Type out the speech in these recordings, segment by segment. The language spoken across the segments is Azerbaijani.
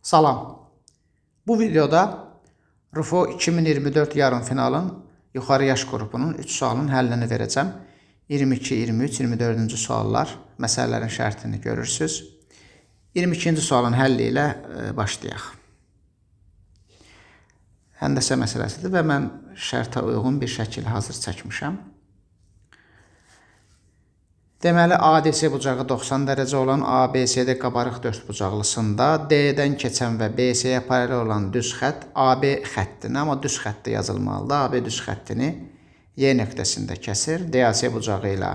Salam. Bu videoda RFO 2024 yarım finalın yuxarı yaş qrupunun 3 sualının həllini verəcəm. 22, 23, 24-cü suallar məsələlərin şərtini görürsüz. 22-ci sualın həlli ilə başlayaq. Həndəsə məsələsidir və mən şərtə uyğun bir şəkil hazır çəkmişəm. Deməli, ADC bucağı 90 dərəcə olan ABCD qabarıq dördbucaqlısında D-dən keçən və BC-yə paralel olan düz xətt AB xəttini, amma düz xətti yazılmalıdır. AB düz xəttini Y nöqtəsində kəsir. DAC bucağı ilə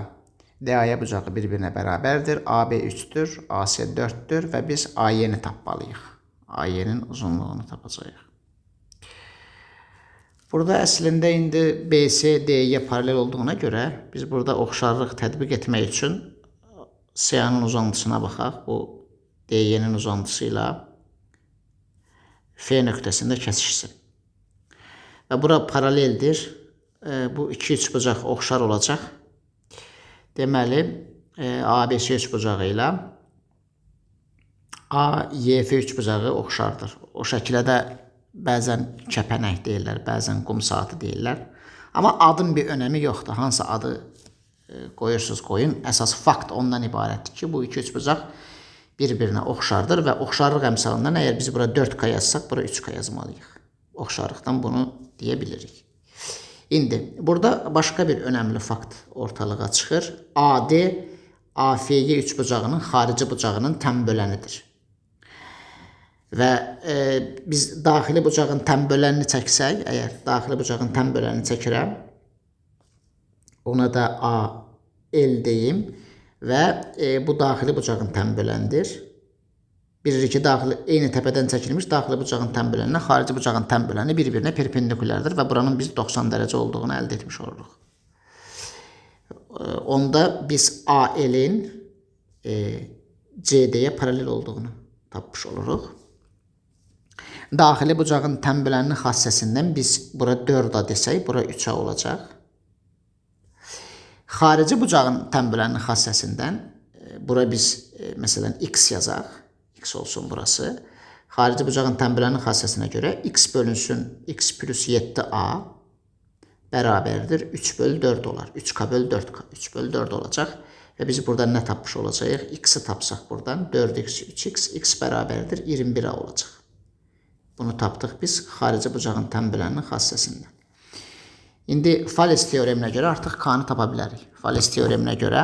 DAE bucağı bir-birinə bərabərdir. AB 3-dür, AC 4-dür və biz AY-ni tapmalıyıq. AY-nin uzunluğunu tapacağıq. Burada əslində indi BC DY paralel olduğuna görə biz burada oxşarlıq tətbiq etmək üçün SA-nın uzantısına baxaq. Bu DY-nin uzantısı ilə F nöqtəsində kəsişsin. Və bura paraleldir. Bu iki üçbucaq oxşar olacaq. Deməli, ABC üçbucağı ilə AYF üçbucağı oxşardır. O şəkilə də bəzən kəpənək deyirlər, bəzən qum saatı deyirlər. Amma adın bir önəmi yoxdur. Hansı adı qoyursunuz, qoyun. Əsas fakt ondan ibarətdir ki, bu iki üçbucaq bir-birinə oxşardır və oxşarlıq əmsalından əgər biz bura 4K yazsaq, bura 3K yazmalıyıq. Oxşarlıqdan bunu deyə bilirik. İndi burada başqa bir önəmli fakt ortalığa çıxır. AD AFY üçbucağının xarici bucağının tənbölənidir. Və biz daxili bucağın tənbölənini çəksək, əgər daxili bucağın tənbölənini çəkirəm, ona da A, L deyim və bu daxili bucağın tənböləndir. Bilirik ki, daxili, eyni təpədən çəkilmiş daxili bucağın tənbölənlə xarici bucağın tənböləni bir-birinə perpendikulyardır və buranın biz 90 dərəcə olduğunu əldə etmiş oluruq. Onda biz AL-in CD-yə paralel olduğunu tapmış oluruq. Daxili bucağın tənböləninin xassəsindən biz bura 4A desək, bura 3A olacaq. Xarici bucağın tənböləninin xassəsindən bura biz məsələn x yazaq. X olsun burası. Xarici bucağın tənböləninin xassəsinə görə x bölünsün x plus 7A bərabərdir 3 bölü 4 olar. 3K bölü 4K. 3 bölü 4 olacaq. Və biz buradan nə tapmış olacağıq? X-i tapsaq buradan 4x, 3x, x bərabərdir 21A olacaq. Bunu tapdıq biz xarici bucağın tənböləninin xassəsindən. İndi Fales teoreminə görə artıq K-nı tapa bilərik. Fales teoreminə görə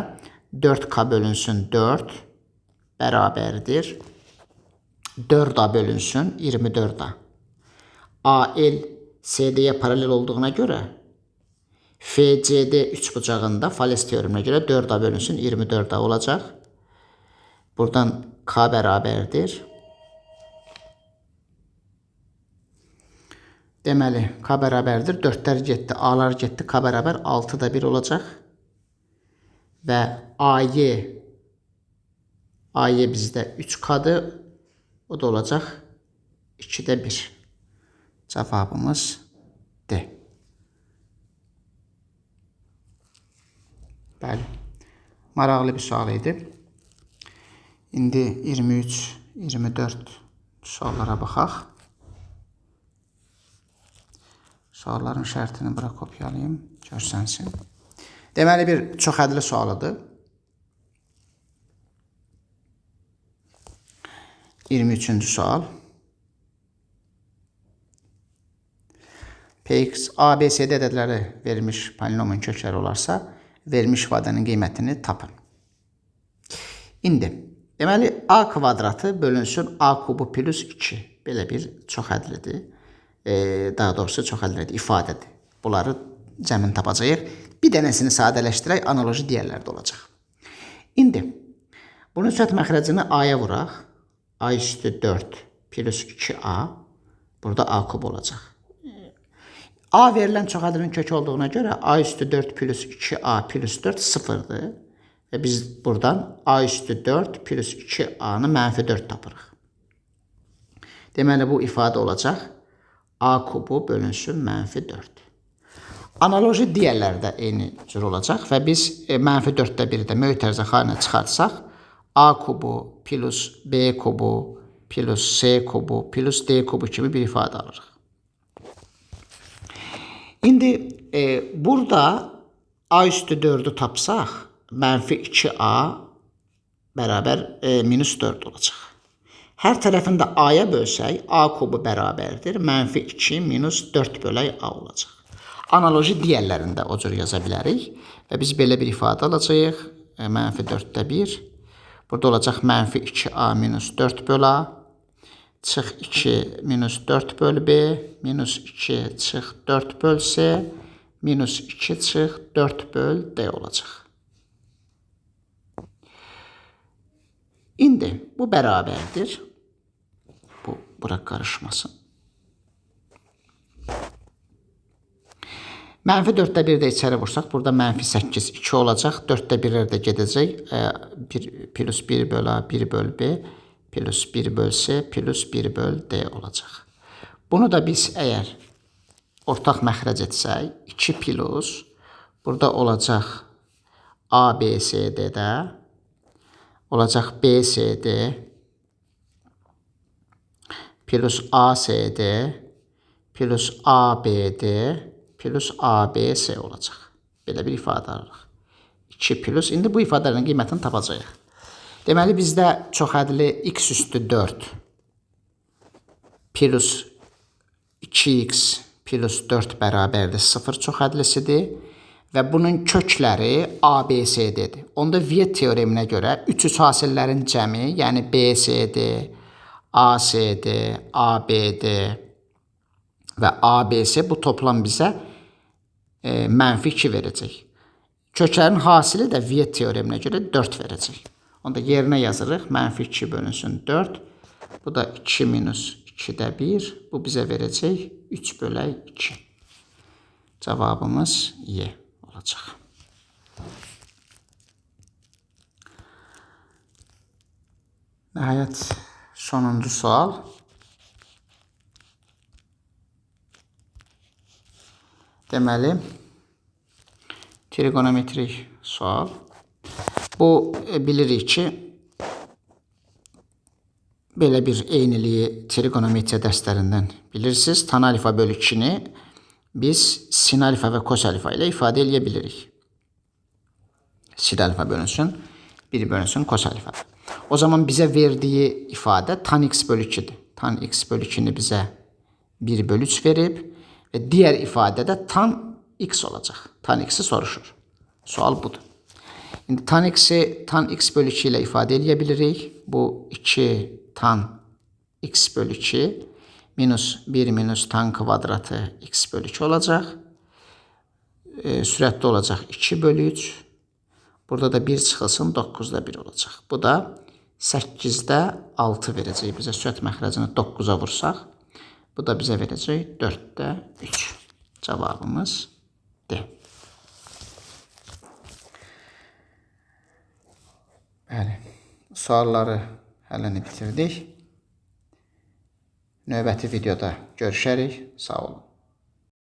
4K bölünsün 4 bərabərdir 4A bölünsün 24A. AL CD-yə paralel olduğuna görə FCD üçbucağında Fales teoreminə görə 4A bölünsün 24A olacaq. Buradan K bərabərdir. Deməli, K bərabərdir. 4-lər getdi, A-lar getdi. K bərabər 6-da 1 olacaq. Və AY bizdə 3K-dır. O da olacaq 2-də 1. Cavabımız D. Bəli. Maraqlı bir sual idi. İndi 23, 24 suallara baxaq. Sualların şərtini bura kopyalayım, görsənsin. Deməli, bir çox hədli sualıdır. 23-cü sual. Px, A, B, C, D ədədləri verilmiş polinomun kökləri olarsa, verilmiş ifadənin qiymətini tapın. İndi, deməli, A kvadratı bölünsün A kubu plus 2. Belə bir çox hədlidir. Daha doğrusu çox hədlidir, ifadədir. Bunları cəmin tapacağıq. Bir dənəsini sadələşdirək, analoji digərləri də olacaq. İndi, bunun sürət məxrəcini A-ya vuraq. A üstü 4 plus 2A. Burada A kub olacaq. A verilən çox hədlinin kökü olduğuna görə A üstü 4 plus 2A plus 4 sıfırdır. Və biz buradan A üstü 4 plus 2A-nı mənfi 4 tapırıq. Deməli, bu ifadə olacaq. A kubu bölünsün mənfi 4. Analoji digərləri də eyni cür olacaq və biz mənfi 4-də 1-i də böyük tərzə xarinə çıxartsaq, A kubu plus B kubu plus C kubu plus D kubu kimi bir ifadə alırıq. İndi burada A üstü 4-ü tapsaq, mənfi 2A bərabər minus 4 olacaq. Hər tərəfində A-ya bölsək, A kubu bərabərdir. Mənfi 2 minus 4 bölək A olacaq. Analoji digərlərində o cür yaza bilərik. Və biz belə bir ifadə alacağıq. Mənfi 4-də 1. Burada olacaq mənfi 2A minus 4 böl A. Çıx 2 minus 4 böl B. Minus 2 çıx 4 böl C. Minus 2 çıx 4 böl D olacaq. İndi bu bərabərdir. Bu bura qarışmasın. Mənfi 4-də 1 də içəri vursaq, burada mənfi 8, 2 olacaq. 4-də 1-lər də gedəcək. 1 plus 1 böl A, 1 böl B, plus 1 böl C, plus 1 böl D olacaq. Bunu da biz əgər ortaq məxrəc etsək, 2 plus, burada olacaq A, B, C, D-də, olacaq B, C, D, plus A, C, D, plus A, B, D, plus A, B, C olacaq. Belə bir ifadə alırıq. 2 plus, indi bu ifadələrin qiymətini tapacağıq. Deməli, bizdə çoxədli x üstü 4 plus 2x plus 4 bərabərdir 0 çoxədlisidir və bunun kökləri A, B, C, D-dir. Onda Viet teoreminə görə 3-3 hasillərin cəmi, yəni B, C, D, A, C, D, A, B, D və A, B, C bu toplam bizə mənfi 2 verəcək. Köklərin hasili də Viet teoreminə görə 4 verəcək. Onda yerinə yazırıq. Mənfi 2 bölünsün 4. Bu da 2 minus 2-də 1. Bu bizə verəcək 3 bölək 2. Cavabımız Y olacaq. Nəhayət sonuncu sual. Deməli, trigonometrik sual. Bu bilirik ki, belə bir eyniliyi trigonometriya dərslərindən bilirsiniz. Tan alfa bölü 2-ni biz sin alfa və kos alfa ilə ifadə eləyə bilirik. Sin alfa bölünsün, 1 bölünsün kos alfa. O zaman bizə verdiyi ifadə tan x bölü 2-dir. Tan x bölü 2-ni bizə 1 bölü 3 verib və digər ifadə də tan x olacaq. Tan x-i soruşur. Sual budur. İndi tan x-i tan x bölü 2 ilə ifadə eləyə bilirik. Bu 2 tan x bölü 2 minus 1 minus tan kvadratı x bölü 2 olacaq. Sürətli olacaq 2 bölü 3. Burada da 1 çıxılsın 9-da 1 olacaq. Bu da 8-də 6 verəcək bizə. Sürət məxrəcini 9-a vursaq, bu da bizə verəcək 4-də 3. Cavabımız D. Bəli, sualları həllini bitirdik. Növbəti videoda görüşərik. Sağ olun.